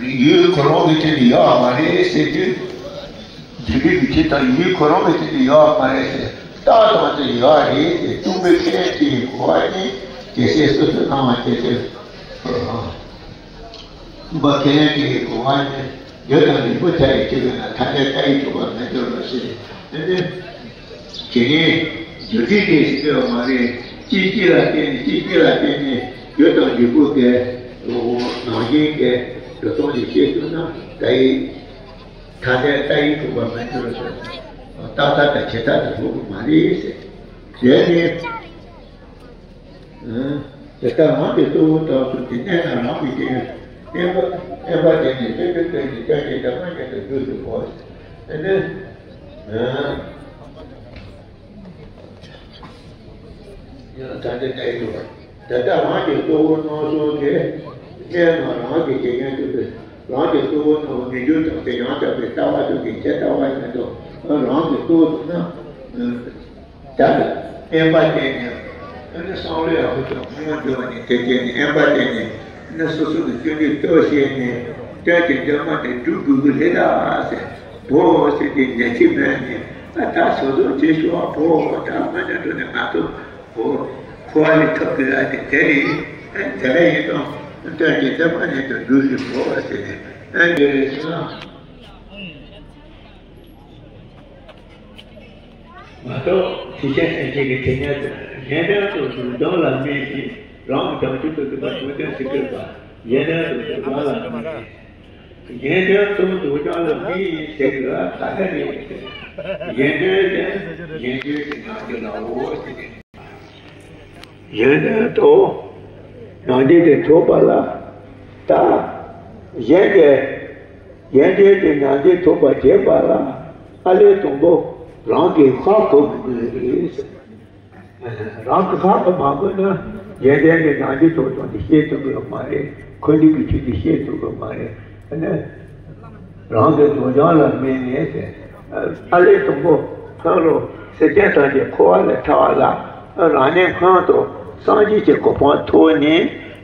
ཡུལ་ཁོ་རང་གི་དོན་དུ་ཡོད་མ་རེད་ཟེར་དུས། འཇིག་རྟེན་གྱི་ཆོས་དང་ཡུལ་ཁོ་རང་གི་དོན་དུ་ཡོད་མ་རེད་ཟེར། རྟག་ཏུ་དེ་ཡོད་རེད་ཟེར། སྟོང་པའི་ཁས་ལེན་དེ་གོ་བ་ནི་དེ་སྲིད་སོ་སོའི་སྣང་བ་དེ་དེ། སྟོང་པ་ཁས་ལེན་དེ་གོ་བ་ནི་རྒྱུ་དང་འབྲས་བུ་ཐ་དད་ཅིག་ཡོད་ན་ཐ་དད་ལྟ་བའི་ཐོབ་པ་མེད་འགྱུར་རོ་ཞེས་ནི། དེ་ནས་རྒྱུ་འབྲས་དེ་ཞིག་ཡོད་མ་རེད། གཅིག་གཅིག་ལ་བརྟེན་ནས་གཅིག་གཅིག་ལ་བརྟེན་ནས་རྒྱུ་དང་འབྲས་བུ་གི་ནང་བཞིན་གྱི་སྒྲོ་སྟོང་ཞིག་ཤེས་ཐུབ་ན་ད་ཡིན། ཐ་དད་ལྟ་བའི་ཐོབ་པ་མེད་འགྱུར་རོ་ཞེས། རྟག་མཐའ་དང་བྱེད་མཐའ་དང་ལྡོག་གི་མ་རེད་ཟེར། དེ་ནི། དེ་ལྟར་རང་གི་གཙོ་བོ་རྟག་ཏུ་དེ་གནས་ན་རང་གི་དེ་བསྟན་པ་བསྟན་པ་དེ་ནི་བསྟན་པའི་དོན་གྱི་ཅང་གི་འདབ་མ་ཉིད་དུ་བསྡུས་སུ་གོ། དེ་ནི། ད་ལྟ་ལྟ་ཡི་འདུག་པ། དེ་ལྟར་རང་གི་གཙོ་བོ་རྣམ་གསུམ་གྱི་གནས་ན་རང་གི་དགེ་རྒན་དུ་སྟེ། རང་གི་གཙོ་བོ་རྣམས་མི་འགྱུར་དང་དེ་ཡང་དག་པའི་ལྟ་བ་དུ་གི་ཁྱད་ལྟ་བ་ཡིན་ཏོ། རང་གི་གཙོ་བོ་ན། ད་དབེན་པ་བསྟེན་ནས། ཨ་ནི་བསམ་བློ་ཡག་པོ་ཅིག་སྔོན་འགྲོ་བ་ནི་དེ་བསྟེན་ནས་དབེན་པ་བསྟེན་ནས། ཨ་ནི་སོ་སོ་གི་སྐྱོན་བརྗོད་ལྟོས་ཤེས་ནས་སྐྱོན་གྱི་འདྲེས་མ་དེ་སྒྲུབ་དགོས་ཀྱི་རེད་ད་ཟེར། བོ་ཟེར་ཏེ་ཉན་གྱི་མེད་ནས་ཨ་ད་སོ་སོ་བྱེད་ཤོག་བོ་ད་མ་ཉན་འགྲོ་ནས་ང་ཚོ་བོ་འཁོར་བ་ནས་ཐོབ་དགོས་ཡ་དེ་དེ་རེད། ཨ་དེ་རེད་ཡིན་ཙང་སྐྱོན་གྱི་འདྲེས་མ་ནས་དུ་སྒྲུབ་ཤིག་བོ་ཟེར་ནས་ཨ་འདི་རེད་ཟེར་ན། མ་གཏོགས་ཐེག་ཆེན་སེམས་བསྐྱེད་ཀྱི་དེ་ཉིད་དུ་གཞན་དོན་དུ་གཟུགས་སྦྱང་ལ་དམིགས་ཤིང་རང་གི་བྱང་ཆུབ་ཏུ་འདུག་པ་གཟུགས་སྦྱང་ཞེས་བཀོད་པ། གཞན་དོན་དུ་གཟུགས་སྦྱང་ལ་དམིགས་ཤིང་། གཞན་དོན་དུ་གཟུགས་སྦྱང་ལ་དམིགས་ཤིང་ཟེར་དུས་ལ་ག་ལ་རེད། གཞན་དོན་དེ་གཞན་དོན་གྱི་ནང་གི་ལའོ་ཟེར་གྱི། གཞན་དོན་དུ་ནང་འདྲེན་དེ་ཐོབ་པ་ལ་ད་གཞན་གྱི་གཞན་དོན་དེ་ནང་འདྲེན་ཐོབ་པར་བྱེད་པ་ལ་ཨ་ལས་དང་པོ་རང་གིས་ཧ་གོ་དགོས་ཀྱི་རེད། རང་གིས་ཧ་གོ་མ་དགོས་ན་གཞན་དོན་གྱི་ནང་འདྲེན་ཐོབ་སྟངས་དེ་ཤེས་ཐུབ་ཀྱི་ཡོད་མ་རེད། འཁོར་འདས་ཀྱི་ཆོས་དེ་ཤེས་ཐུབ་ཀྱི་ཡོད་མ་རེད། ཨ་ནི། རང་གི་གཟུགས་སྦྱང་ལ་དམིགས་ནས་ཟེར། ཨ་ལས་དང་པོ་ཁོ་རང་སེམས་ཅན་ཐམས་ཅད་འཁོར་བ་ལས་ཐར་བ་ལ་རང་ཉིད་སྔོན་དུ་སངས་རྒྱས་ཀྱི་གོ་འཕང་ཐོབ་ནས་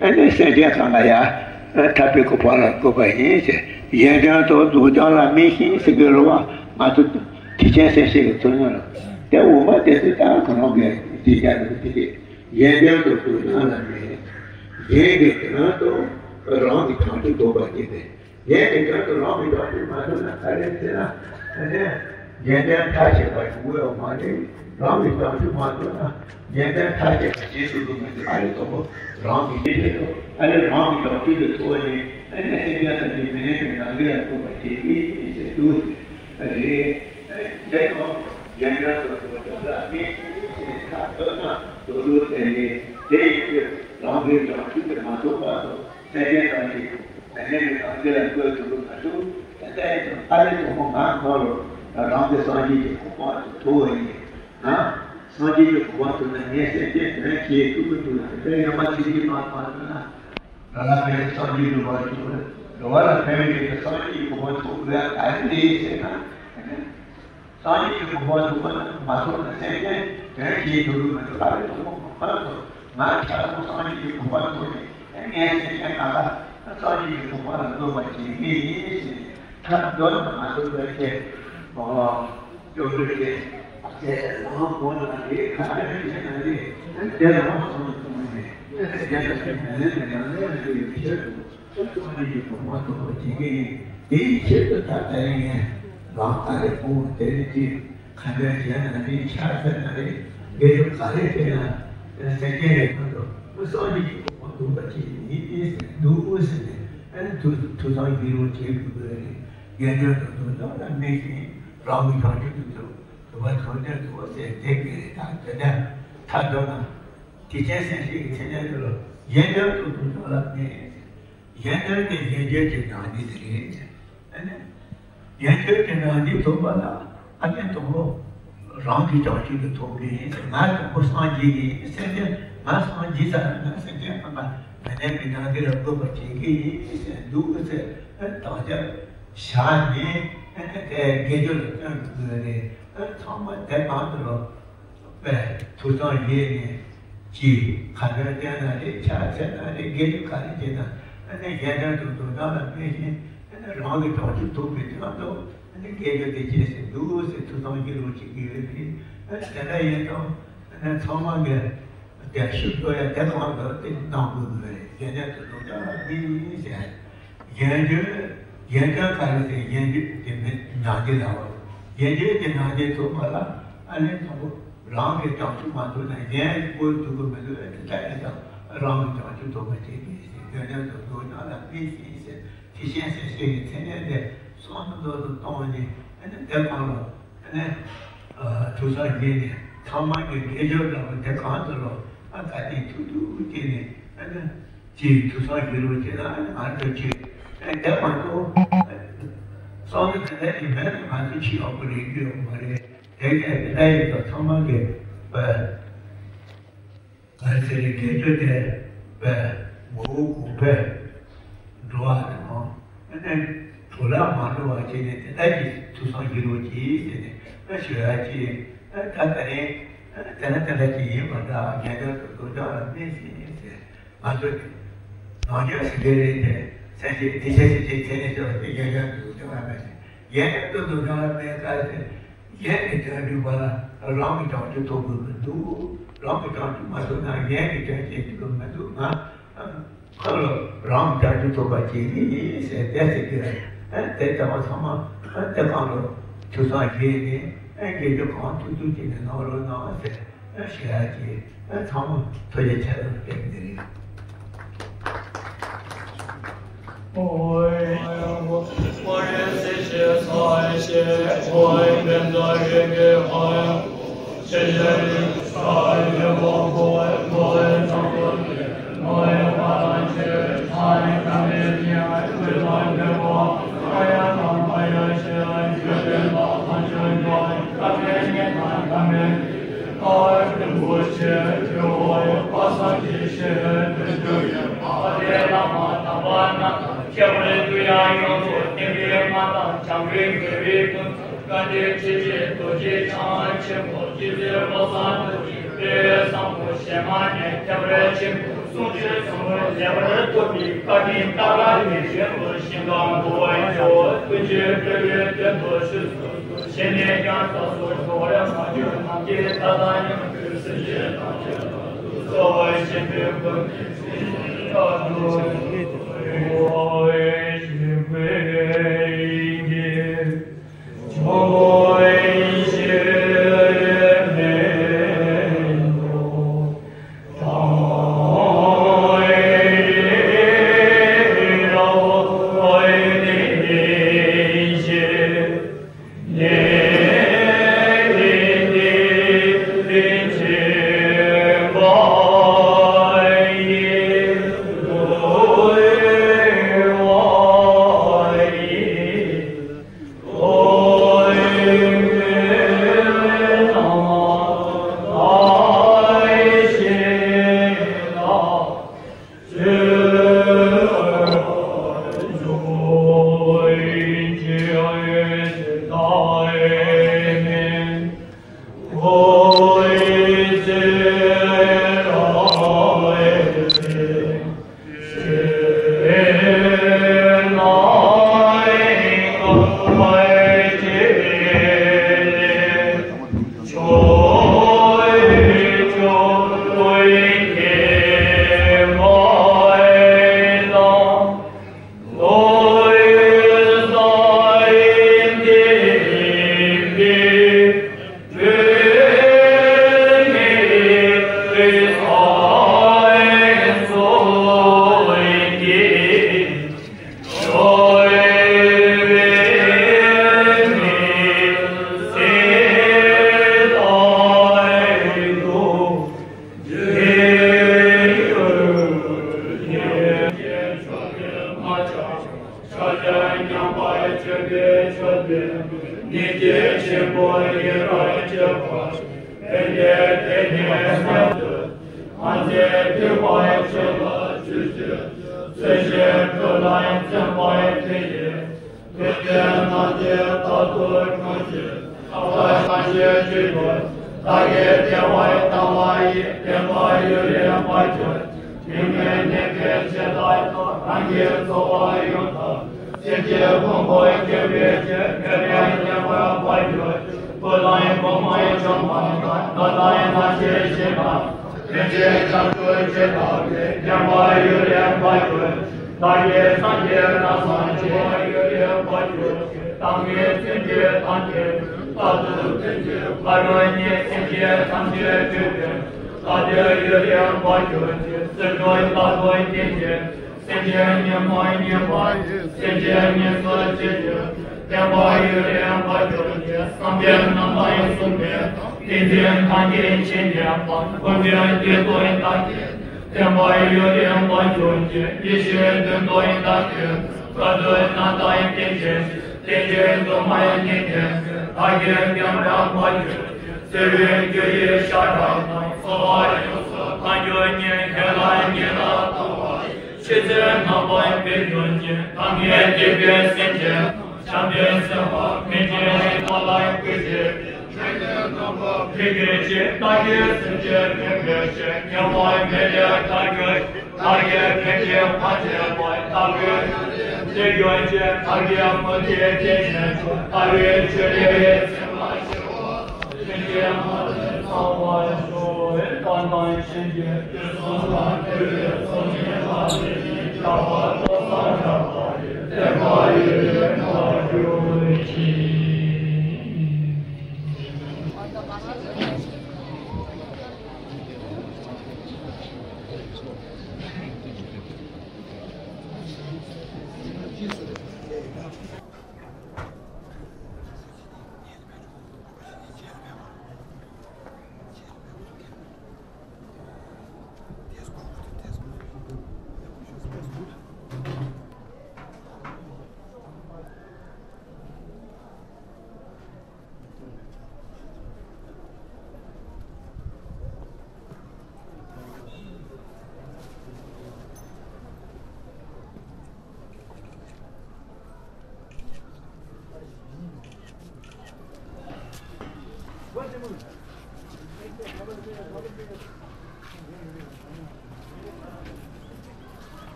ཨ་ནི་སེམས་ཅན་གང་ལ་ཡང་ཐར་པའི་གོ་འཕང་ལ་བཀོད་པ་ཡིན་ཟེར། གཞན་དོན་དུ་གཟུགས་སྦྱང་ལ་དམིགས་ཤིང་ཟེར་གྱི་རེད་བ། ང་ཚོ་ཐེག་ཆེན་སེམས་བསྐྱེད་ཀྱི་ཚུལ་ཁྲིམས་ལ་དེ་འོ་མ་དེ་ཚོ་ད་ཁོ་རང་གིས་དེ་རྒྱག་དགོས་ཀྱི་རེད། གཞན་དོན་དུ་གཟུགས་སྦྱང་ལ་དམིགས། གཞན་གྱི་དོན་དུ་རང་གི་བྱང་ཆུབ་ཐོབ་པར་བྱེད་པས། གཞན་གྱི་དོན་དུ་རང་གི་བྱང་ཆུབ་མ་ཐོབ་ན་ག་རེ་ཟེར་ན། ཨ་ནི། གཞན་དོན་མཐའ་ཆད་པ་ཞིག་དགོས་ཡོད་མ་རེད། རང་གི་བྱང་ཆུབ་མ་ཐོབ་ན་གཞན་དོན་མཐའ་ཆད་པ་ཞིག་ཐུབ་ཀྱི་མི་འདུག་ཨ་རེ་དང་པོ་རང་གི་ཆེད་དུ་ཨ་ནི་རང་གི་བྱང་ཆུབ་ཀྱི་ཐོག་ནས་ཨ་ནི་སེམས་ཅན་ཐམས་ཅད་མི་ལེན་པའི་ནང་གི་ཡང་ཐུབ་པ་བྱེད་ཀྱི་ཟེར་འདུག་ཨ་རེད། དེ་ཡང་གཞན་དོན་དུ་གཟུགས་སྦྱང་ལ་དམིགས་ཞེས་ཐག་བཅད་ན། དོ་དོ་དེ་ནི་དེ་ཡིན་དུས་རང་གི་བྱང་ཆུབ་ཀྱི་མ་ཐོབ་བར་དུ་སེམས་ཅན་རྣམས་ཀྱིས་དེ་ནས་ནི་རང་རྒྱུད་ལ་བཀོད་ཐུབ་པ་མ་བྱུང་། དེ་ལྟ་ཡིན་དུས་ཨ་ལས་དང་པོ་ང་ཁོ་རང་གི་སངས་རྒྱས་ཀྱི་གོ་འཕང་དུ་ཐོབ་པ་ཡིན། ང་སངས་རྒྱས་ཀྱི་གོ་འཕང་ཐོབ་ན་ངས་སེམས་ཅན་དོན་བྱེད་ཐུབ་ཀྱི་འདུག་དེ་ལྟར་ཡང་མ་ཚིག་གི་མ་མ་ཐོབ་ན། ལ་ལ་ཕན་སངས་རྒྱས་འགྲོ་བར་འགྱུར། འགྲོ་བ་ལ་ཕན་པའི་ཆེད་དུ་སངས་རྒྱས་ཀྱི་གོ་འཕང་ཐོབ་དགོས་ཡ་ག་རེ་རེད་ཟེར་ན། སངས་རྒྱས་ཀྱི་གོ་འཕང་ཐོབ་པ་ན་མ་ཐོབ་ན་སེམས་ཅན་དོན་བྱེད་ཐུབ་ཀྱི་མི་འདུག་ཨ་རེ་དང་པོ་ཁོ་ན་ཚོ་ང་ཆ་ཚང་སངས་རྒྱས་ཀྱི་གོ་འཕང་ཐོབ་ནས་ངའི་སེམས་ཅན་གང་ག་སངས་རྒྱས་ཀྱི་གོ་འཕང་ལ་འགོད་པ་བྱེད་ཀྱི་ཡིན་ཟེར་ནས་ཐབས་འདོད་ན་མ་ཐོབ་པའི་ཆེད་དུ། སྐྱོབ་འདོད་ཀྱི་ཚེ་ལམ་གོང་ན་རེ་ཁ་རེ་བྱེད་ན་རེ་དེ་ལ་སོང་ཙང་རེ་དེ་ལ་མི་ལེན་ན་ཡང་ལེན་ན་ཡང་ཡོད་ཆེད་དུ་སོང་རེ་ཡི་གོང་མ་ཐོབ་པ་བྱེད་ཀྱི་ཡིན། དེའི་ཆེད་དུ་ད་ལྟ་ཡིན་ལམ་ག་རེ་སྤོང་བ་དེ་རེ་ཅིག་ཁ་འདོན་བྱས་ན་རེ་ཕྱག་འཚལ་ན་རེ་དགེ་སྦྱོར་ག་རེ་བྱས་ན་སེམས་ཅན་རེ་ཁོ་ཚོ་སངས་རྒྱས་ཀྱི་གོ་འཕང་ཐོབ་པ་བྱེད་ཀྱི་ཡིན་ཟེར་འདུག་ཟེར་ནས་ཐུགས་ཐུགས་བསམ་བཞེས་རོགས་བྱེད་དགོས་ཀྱི་རེད། དགེ་སྦྱོར་དང་དོན་དམ་ལ་དམིགས་ཤིང་རང་གི་བྱང་ཆུབ་ཏུ་འགྲོ། དུ་བ་ཐོབ་ནས་དུ་བ་ཟེར་དེ་དགེ་རེད། ད་དོན་དམ་མཐའ་འཇོག་ན་དེ་ཅན་སེམས་བསྐྱེད་ཀྱི་ཚེ་ནས་དུ་ལ་གཞན་དོན་དུ་དོན་དམ་ལ་དམིགས། གཞན་དོན་དེ་གཞན་དོན་གྱི་ནང་ནས་དེ་རེད། ཨ་ནི་གཞན་དོན་གྱི་ནང་ནས་ཐོབ་པ་ལ་ཨ་ནི་དང་པོ་རང་གི་བྱང་ཆུབ་ཏུ་ཐོབ་དགོས་ཡིན། ང་དང་པོ་སངས་རྒྱས་ཀྱི་སེམས་ཅན་ང་སངས་རྒྱས་ཚར་ན་སེམས་ཅན་ཚང་མ་མི་ལེན་པའི་ནང་དེ་ལ་འགོད་པ་བྱེད་ཀྱི་ཡིན་ཟེར་འདུག་ཟེར་དང་ཅག་བཞག་ནས་དེ་དགེ་སྦྱོར་ལ་བརྟེན་དགོས་རེད། ཚང་མ་དེ་གང་དུ་ལོ་པས་ཐུགས་བསམ་བཞེས་ནས་ཀྱིས་ཁ་འདོན་བསྟན་ན་རེད། ཕྱག་འཚལ་ན་རེད། དགེ་སྦྱོར་ག་རེ་བྱེད་ན་ཨ་ནི་གཞན་དོན་དུ་དོན་དམ་ལ་དམིགས་ཤིང་ཨ་ནི་རང་གི་བྱང་ཆུབ་ཐོབ་པའི་དོན་དུ་ཨ་ནི་དགེ་སྦྱོར་དེ་བྱས་ཟིན་འདུག་ཟེར་ཐུགས་བསམ་བཞེས་རོགས་བྱེད་ཀྱི་ཡོད་རེད། ཨ་ནི་དེ་འདྲ་ཡིན་ཙང་ཨ་ནི་ཚང་མ་གིས་དེ་ཤུགས་རྒྱོབ་ཡ་དེ་གང་དུ་དེ་གནང་དགོས་ཀྱི་རེད། གཞན་དོན་དུ་དོན་དམ་ལ་དམིགས་ཤིང་ཟེར། གཞན་དོན་གཞན་དོན་ག་རེ་ཟེར། གཞན་དོན་དེ་མི་ནང་དེ་ལ་བ། གཞན་དོན་དེ་ནང་དེ་ཐོབ་པ་ལ་ཨ་ནི་དང་པོ་རང་གི་བྱང་ཆུབ་མ་ཐོབ་ན་གཞན་གྱི་བཀོད་ཐུབ་ཀྱི་མི་འདུག་ཨེ་དེ་ལྟ་ཡིན་ཙང་རང་གི་བྱང་ཆུབ་ཐོབ་པ་བྱེད་དགོས་ཟེར། དོན་དམ་དུ་དོན་དམ་ལ་དམིགས་ཤིང་ཟེར། དེ་བཞིན་གཤེགས་པའི་མཚན་ཉིད་དེ་བསམ་བློ་མདོར་བསྡུས་བཏང་ནས་ཨ་ནི་དེ་གང་ལ་ཨ་ནི་ཐུགས་བསམ་བཞེས་ནས་ཐ་མལ་གྱི་དགེ་སྦྱོར་འདྲ་བ་དེ་གང་དུ་ལོ་ཨ་ག་དེ་ཐུག་ཐུག་བྱས་ནས་ཨ་ནི། ཅེས་ཐུགས་བསམ་བཞེས་རོགས་བྱས་ན་ང་ཚོ་ཅིག་དེ་མ་གཏོགས་བསམ་བློ་དེ་འདྲ་ཞིག་མེད་ན་ང་ཚོ་ཅི་ཡག་པོ་རེད་རྒྱུ་ཡོད་མ་རེད། དེ་ནས་དེ་འདྲ་ཡིན་ཙང་ཚང་མ་གིས་པ་ག་ཚེ་རིང་དགེ་སྦྱོར་དེ་པ་ངོ་བོ་གོང་འཕེལ་འགྲོ་བ་དང་། ཨ་ནི་བུ་ལ་མ་འགྲོ་བ་བྱས་ནས་དེ་ལྟར་གྱི་ཐུགས་བསམ་བཞེས་རོགས་གྱིས་ཟེར་ནས་ཨ་ཞུ་ཡ་ཅི། ཨ་ད་ད་རེས་ཨ་དེ་ན་དེ་འདྲ་ཅིག་ཡིན་པ་འདྲ། གཞན་དོན་དུ་དོན་དམ་ལ་དམིགས་ཤིང་ཟེར། ང་ཚོས་ནང་ཆོས་ཟེར་གྱི་རེད་དེ་སེམས་ཤེས་དེ་ཆ་ཞིག་ཅིག་དེ་ནས་ཅོག་དེ་གཞན་དོན་དུ་དོན་དམ་ལ་དམིགས་ཤིང་། གཞན་དོན་དུ་དོན་དམ་ལ་དམིགས་ཀ་ཟེར། གཞན་གྱི་དོན་སྒྲུབ་པ་ལ་རང་གི་བྱང་ཆུབ་ཐོབ་དགོས་མི་འདུག་རང་གི་བྱང་ཆུབ་མ་ཐོབ་ན་གཞན་གྱི་དོན་བྱེད་ཐུབ་ཀྱི་མི་འདུག་ང་ཁོ་ལ་རང་བྱང་ཆུབ་ཐོབ་པ་བྱེད་ཀྱི་ཡིན་ཟེར་དེ་ཟེར་གྱི་རེད། ཨ་དེ་ལྟ་བ་ཚང་མ་ཨ་དེ་གང་ལ་ཐུགས་བསམ་བཞེས་ནས་ཨ་དགེ་སྦྱོར་གང་ཐུབ་ཐུབ་བྱས་ནས་གནང་རོགས་གནང་ཟེར་ཨ་ཞུ་ཡ་གྱིས་ཨ་ཚང་མ་ཐུགས་རྗེ་ཆེ་ལ་ཕེབས་ནི་རེད། ཁྱེད་རང་ཚོ་ཡང་ཡོངས་སུ་བསྟན་པའི་མངའ་ཐང་བྱམས་པའི་དགེ་བའི་ཀུན་བཀའ་དྲིན་ཆེ་ཆེ་རྡོ་རྗེ་འཆང་ཆེན་པོ་རྗེ་བཙུན་བློ་བཟང་རྡོ་རྗེ་དཔལ་བཟང་པོ་ཞལ་སྔ་ནས་ཁྱབ་བརྡལ་ཆེན་པོ་གསུང་ཆོས་གསུང་རབ་ལེགས་པར་ཐོབ་པའི་བཀའ་དྲིན་རྟག་ཏུ་ཡིད་བཞིན་དུ་ཞིང་ཁམས་འགྲོ་བའི་འབྱོར་བ་ཀུན་གྱི་སྤྲུལ་པའི་དོན་དུ་ཞུགས་སུ་གསོལ། ཞལ་ནས་ཀྱང་ད་གཟོད་འགྲོ་བའི་མ་གྱུར་ནམ་མཁའི་མཐའ་དང་མཉམ་པའི་སེམས་ཅན་ཐམས་ཅད་དང་དུ་གསོལ་བ་ཞིང་པའི་ཀུན་གྱི་སེམས་ཅན་ཐམས་ཅད་དུ།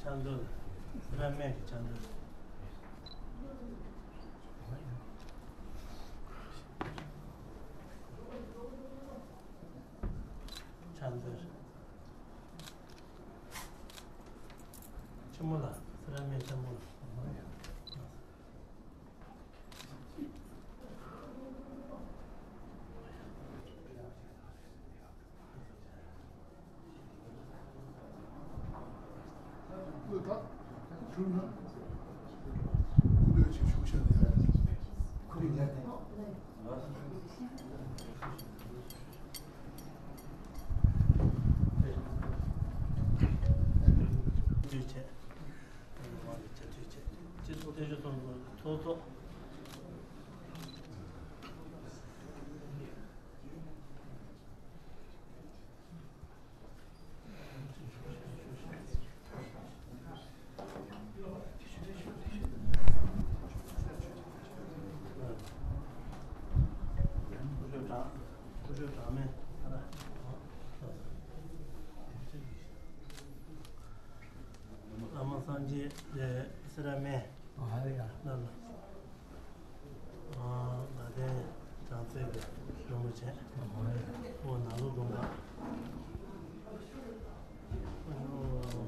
ཆང་འདོད། སི་ར་སྨན་གྱི་ཆང་འདོད། ཆང་འདོད། ཆེན་མོ་ལ། སི་ར་སྨན་ཆེན་མོ་ལ། བླ་མ་སངས་རྒྱས་སེ་ར་སྨད། ཨ་ཡ། ལ་ལ། ཨ་དགའ་ལྡན་བྱང་རྩེ་གི་རིན་པོ་ཆེ། ཨོ་ནང་ལུགས་དགོན་པ། ཨོ་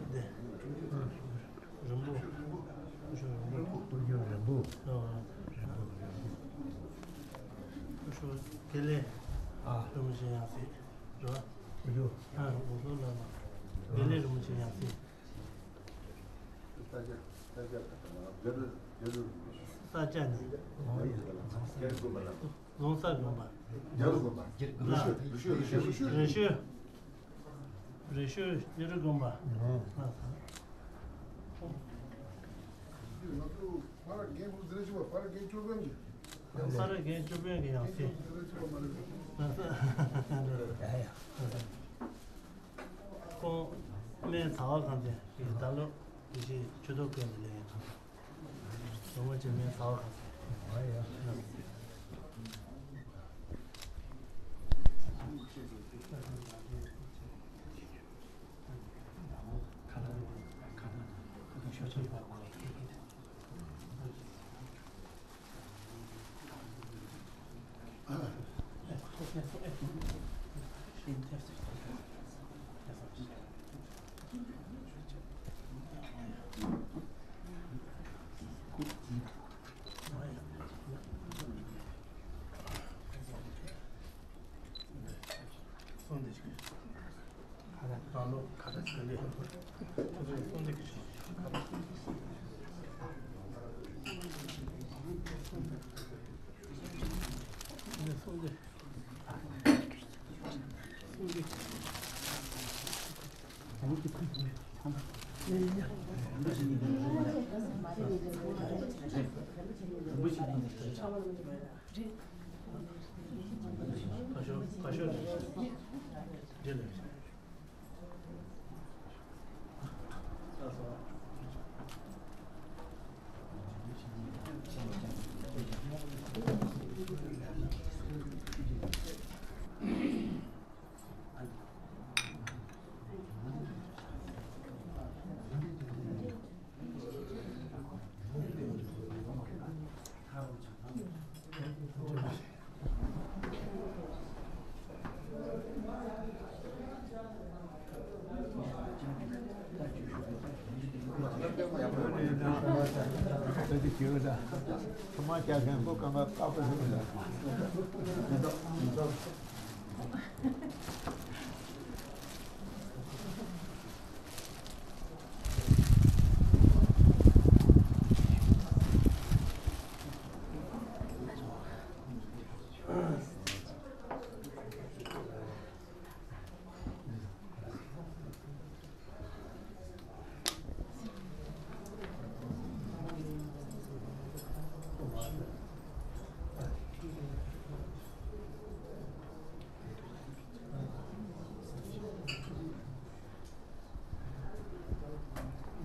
འདི། རིན་པོ། ཨོ་ཤོ་རིན་པོ། ཨོ་ཤོ་རིན་པོ། ཨོ། ཨོ་ཤོ་དགེ་ལེགས། ཨ། རིན་པོ་ཆེ་ཡང་སྲིད། རེད་བ། ཨོ་ཤོ། ཨ་ཨོ་ཤོ་ལ་ལ། དགེ་ལེགས་རིན་པོ་ཆེ་ཡང་སྲིད། ས་སྐྱ་ནས། རྫོང་གསར་དགོན་པ། རྫོང་གསར་དགོན་པ། རྒྱ་རུ་དགོན་པ། རེ་ཞུ། རེ་ཞུ། རེ་ཞུ། རེ་ཞུ། རྒྱ་རུ་དགོན་པ། ང་ཚོ་ཕ་ར་རྒན་བུ་ཟེར་ཞུ་བ་ཕ་ར་རྒན་བཅུ་དཔོན་གྱི། ཕ་ར་རྒན་བཅུ་དཔོན་གྱི་ཡང་སྲིད། ཟེར་ཞུ་བ་མ་རེད། ང་ཚོ། ཡ་ཡ། ཁོང་སྨན་ཟ་བ་གང་དེ་ཡི་ད་ལོ་དེ་བཞིན་ཆུ་ཐོག་ཀུན་ལ་ལེན་ཡོད། ཟོ་མོ་ཆེ་མེ་ཚ་བ་ག་ས། ཨ་ཡ།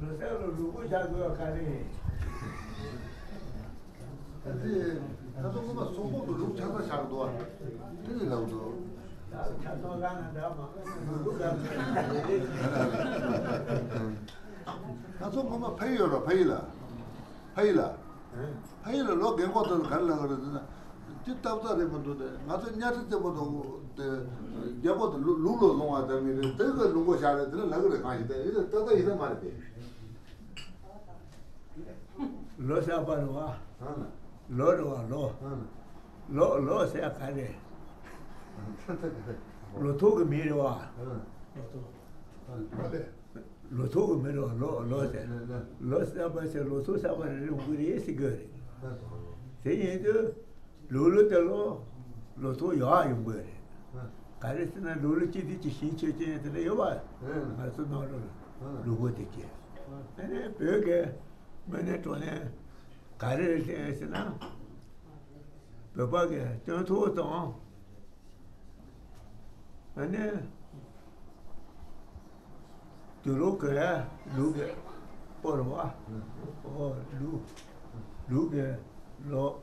ལོ་སར་ལ་ལུག་གུ་བཞག་དགོས་པ་ག་རེ། ད་ལྟའི་ད་ཚོ་སྔོན་མ་སོག་པོ་གི་ལུག་ཆ་ཚང་བཞག་འདུག་བ། དེ་ནི་ལབ་འདུག་ཆ་ཚང་ལ་ན་འདྲ་མ་ལུག་གུ་ལ། ད་ཚོ་སྔོན་མ་ཕ་ཡི་ཡོད་ར་ཕ་ཡི་ལ། ཕ་ཡི་ལ། ཕ་ཡི་ལ་ལོ་རྒན་གོག་དེ་ཚོ་ག་རེ་ལབ་གི་རེད་ཟེར་ན། དེ་ཏག་ཏག་རེད་མ་འདུག་དེ་ང་ཚོ་གཉའ་ཁྲི་རྩེ་པོ་དང་དེ་རྒྱལ་པོ་དེ་ལུག་ལུག་ལོ་ལོང་བ་དེ་མི་རེད་དེ་གི་ལུག་མགོ་བཞག་རེད་དེ་ལ་ལབ་གི་རེད་གང་ཞིག་དེ་ཡིན་ཏག་ཏག་ཡིན་ས་མ་རེད་དེ། ལོ་གསར་པ་རེད་བ། ཨ་ན། ལོ་རེད་བ་ལོ། ཨ་ན། ལོ་ལོ་ཟེར་ག་རེད། ཨ་ན། ལོ་ཐོག་གི་མི་རེད་བ། ཨ་ན། ལོ་ཐོག་ཨ་ན། ལོ་ཐོག་གི་མི་རེད་བ། ལོ་ལོ་ཟེར། ལོ་གསར་པ་ཟེར། ལོ་ཐོག་གསར་པ་རེ་རེ་ཡོང་གི་རེད་ཟེར་གི་རེད། དེ་ཡིན་དུས་ལོ་ལོ་དེ་ལོ་ལོ་ཐོག་ཡག་ཡོང་གི་རེད། ག་རེ་ཟེར་ན་ལོ་ལོ་གཅིག་དུས་ཀྱི་ཞིང་ཆོས་ཅན་དེ་འདྲ་ཡོད་པ། ང་ཚོ་ནང་ལོ་ལོ་གོ་དེ་སྐྱེས། ཨ་ནི་བོད་ཀྱི་དངོས་གནས་དྲང་གནས་ག་རེ་རེད་ཟེར་ན། བོད་པ་གི་སྟོན་ཐོག་དང་། ཨ་ནི། དུས་ལོ་གོན་ལུག་གི་སྤོ་རུ་བ། ཨོ་ལུག་ལུག་གི་ལོ།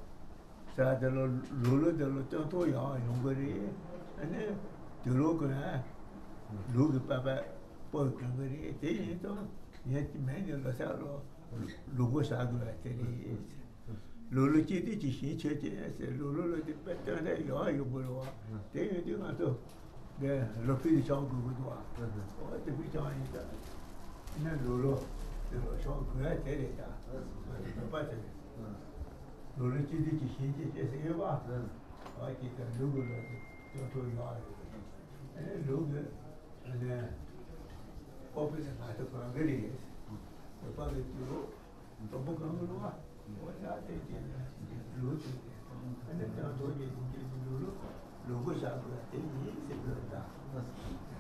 ས་དེ་ལོ་ལུག་ལོ་དེ་ལོ་སྟོན་ཐོག་ཡག་ཡོང་གི་རེད། ཨ་ནི། དུས་ལོ་གོན་ལུག་གི་པ་པ་སྤོ་གོན་གི་རེད། དེ་ཡིན་ཙང་ངས་མིང་ནི་ལོ་གསར་ལོ་ལུག་གོ་ཟ་དགོས་པ་དེ་རེད། ལོ་ལོ་གཅིག་དུས་ཀྱི་ཞིང་ཆོས་ཅན་ཟེར། ལོ་ལོ་ལོ་དེ་དཔེ་སྟོན་ལས་ཡག་ཡོད་དགོས་རེད་བ། དེ་ཡོད་དུས་ང་ཚོ་འདི་ལོ་ཕུད་དུ་ཆང་དགོས་ཀྱི་འདུག་བ། ཨོ་དེ་ཕུད་ཆང་ཡིན་ད། ནི་ལོ་ལོ་དེ་ལོ་ཆང་དགོས་ཡ་དེ་རེད་ད། ང་ཚོ་བོད་པ་དེ་རེད། ལོ་ལོ་གཅིག་དུས་ཀྱི་ཞིང་ཆོས་ཅན་ཟེར་ཡོད་བ། ཨ་ཅིག་ད་ལུག་གི་ལོ་དེ་སྟོན་ཐོག་ཡག་ཡོད་རེད། ཨ་ནི་ལུག་གི་ཨ་ནི་སྤོ་པོ་ནི་ང་ཚོ་གང་གི་རེད། བོད་པ་གི་དུས་ལོ། དང་པོ་གང་གི་ལོ་བ། འོ་ཡ་དེ་དེ་ལོ་དེ་དེ། ཨ་ནི་དང་ཐོག་གི་དེ་དེ་ལོ་ལོ་ལོ་གོ་ཟ་དགོས་དེ་ཡིན་ཟེར་དགོས་ད།